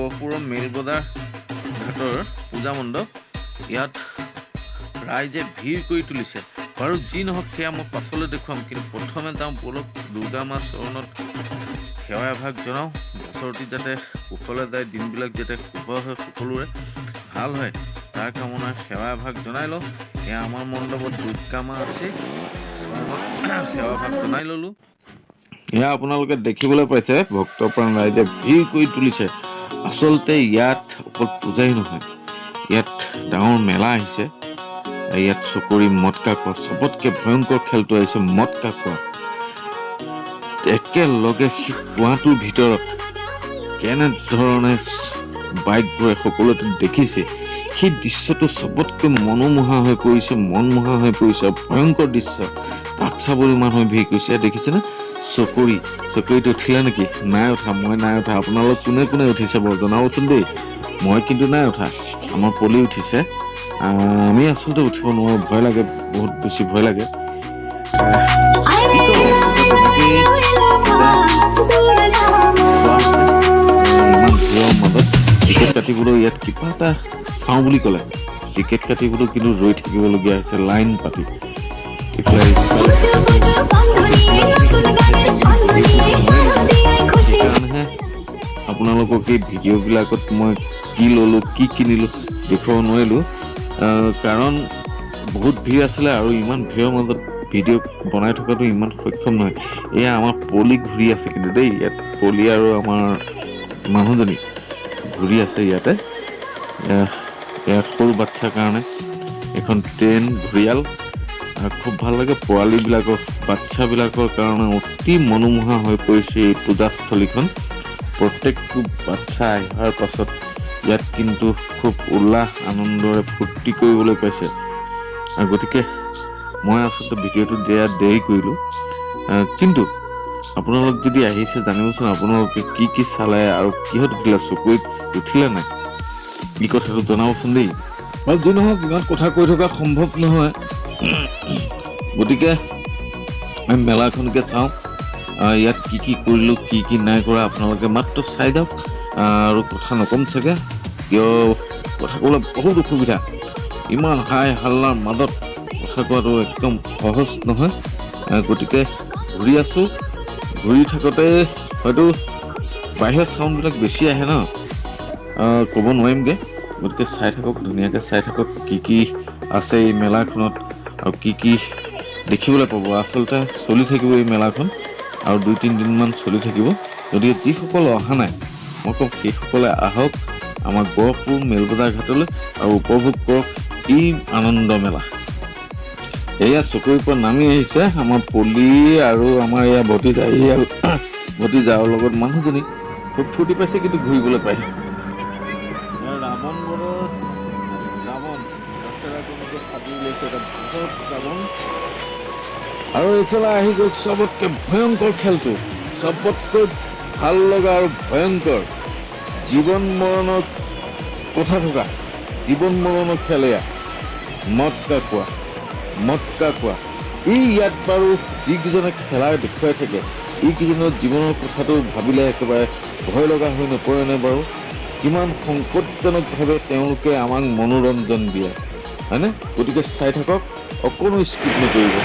গহপুৰৰ মেলবজাৰ ঘাটৰ পূজা মণ্ডপ। ইয়াত ৰাইজে ভিৰ কৰি তুলিছে। বাৰু যি নহওক, সেয়া মই পাছলৈ দেখুৱাম, কিন্তু প্ৰথমে যাওঁ ব'লক, দুৰ্গা মা চৰণত সেৱা এভাগ জনাওঁ। বছৰটি যাতে কুশলে যায়, দিনবিলাক যাতে শুভ হয়, সকলোৰে ভাল হয়, তাৰ কামনা সেৱা এভাগ জনাই লওঁ। এয়া আমাৰ মণ্ডপত দুৰ্গা মা আছে, চৰণত সেৱা ভাগ জনাই ল'লোঁ। এয়া আপোনালোকে দেখিবলৈ পাইছে, ভক্তপ্ৰাণ ৰাইজে ভিৰ কৰি তুলিছে। আচলতে ইয়াত অকল পূজাই নহয়, ইয়াত ডাঙৰ মেলা আহিছে। ইয়াত চকৰি, মটকা কোৱা, চবতকৈ ভয়ংকৰ খেলটো আহিছে, মটকা কোৱা। একেলগে সেই কুঁৱাটোৰ ভিতৰত কেনেধৰণে বাইক ঘূৰে, সকলোৱে দেখিছে। সেই দৃশ্যটো চবতকৈ মনোমোহা হৈ পৰিছে, মনমোহা হৈ পৰিছে। ভয়ংকৰ দৃশ্য, তাক চাবলৈ মানুহে ভিৰ কৰিছে। দেখিছেনে চকৰি? চকৰিত উঠিলে নেকি? নাই উঠা, মই নাই উঠা। আপোনালোক কোনে কোনে উঠিছে বাৰু জনাবচোন দেই। মই কিন্তু নাই উঠা, আমাৰ পলি উঠিছে। আমি আচলতে উঠিব নোৱাৰোঁ, ভয় লাগে, বহুত বেছি ভয় লাগে। কি ক'ব, তেনেকেই পূজা চোৱা হৈছে। ইমান ভিৰৰ মাজত টিকেট কাটিবলৈ, ইয়াত কিবা এটা চাওঁ বুলি ক'লে টিকেট কাটিবলৈ কিন্তু ৰৈ থাকিবলগীয়া হৈছে লাইন পাতি। ইফালে সেইকাৰণেহে আপোনালোকক এই ভিডিঅ'বিলাকত মই কি ল'লোঁ, কি কিনিলোঁ দেখুৱাব নোৱাৰিলোঁ, কাৰণ বহুত ভিৰ আছিলে আৰু ইমান ভিৰৰ মাজত ভিডিঅ' বনাই থকাটো ইমান সক্ষম নহয়। এয়া আমাৰ পলি ঘূৰি আছে কিন্তু দেই। ইয়াত পলি আৰু আমাৰ মানুহজনী ঘূৰি আছে ইয়াতে। এয়া সৰু বাচ্ছাৰ কাৰণে এখন ট্ৰেইন ঘৰিয়াল, খুব ভাল লাগে। পোৱালীবিলাকৰ, বাচ্ছাবিলাকৰ কাৰণে অতি মনোমোহা হৈ পৰিছে এই পূজাস্থলীখন। প্ৰত্যেকটো বাচ্ছা অহাৰ পাছত ইয়াত কিন্তু খুব উল্লাস আনন্দৰে ফূৰ্তি কৰিবলৈ পাইছে। আৰু গতিকে মই আচলতে ভিডিঅ'টো দিয়াত দেৰি কৰিলোঁ, কিন্তু আপোনালোক যদি আহিছে, জানিবচোন আপোনালোকে কি কি চালে আৰু কিহত উঠিলে, চকৰিত উঠিলে নাই, এই কথাটো জনাবচোন দেই। বাৰু যি নহওক, ইমান কথা কৈ থকা সম্ভৱ নহয়। গতিকে আমি মেলাখনকে চাওঁ। ইয়াত কি কি কৰিলোঁ, কি কি নাই কৰা, আপোনালোকে মাত্ৰ চাই যাওক। আৰু কথা নকম চাগে, কিয় কথা ক'বলৈ বহুত অসুবিধা। ইমান হাই হাল্লাৰ মাজত কথা কোৱাটো একদম সহজ নহয়। গতিকে ঘূৰি আছোঁ, ঘূৰি থাকোঁতে হয়তো বাহিৰত চাউণ্ডবিলাক বেছি আহে ন, ক'ব নোৱাৰিমগৈ। গতিকে চাই থাকক, ধুনীয়াকৈ চাই থাকক কি কি আছে এই মেলাখনত আৰু কি কি দেখিবলৈ পাব। আচলতে চলি থাকিব এই মেলাখন আৰু 2-3 দিনমান চলি থাকিব। গতিকে যিসকল অহা নাই, মই কওঁ সেইসকলে আহক আমাৰ গহপুৰ মেলবজাৰ ঘাটলৈ আৰু উপভোগ কৰক এই আনন্দ মেলা। এয়া চকৰিৰ পৰা নামি আহিছে আমাৰ পলি আৰু আমাৰ এয়া ভতিজা। এয়া ভতিজাৰ লগত মানুহজনী খুব ফূৰ্তি পাইছে কিন্তু ঘূৰিবলৈ পাই। ৰাৱণ বধৰ, ৰাৱণ সাজি উলিয়াইছে এটা বৃহৎ ৰাৱণ। আৰু এইফালে আহি গ'ল চবতকৈ ভয়ংকৰ খেলটো, চবতকৈ ভাল লগা আৰু ভয়ংকৰ, জীৱন মৰণৰ কথা থকা, জীৱন মৰণৰ খেল এয়া, মটকা কোৱা। মটকা কোৱা এই ইয়াত বাৰু যিকেইজনে খেলা দেখুৱাই থাকে, এইকেইজনৰ জীৱনৰ কথাটো ভাবিলে একেবাৰে ভয় লগা হৈ নপৰেনে বাৰু? কিমান সংকটজনকভাৱে তেওঁলোকে আমাক মনোৰঞ্জন দিয়ে, হয়নে? গতিকে চাই থাকক, অকণো স্কিপ নকৰিব।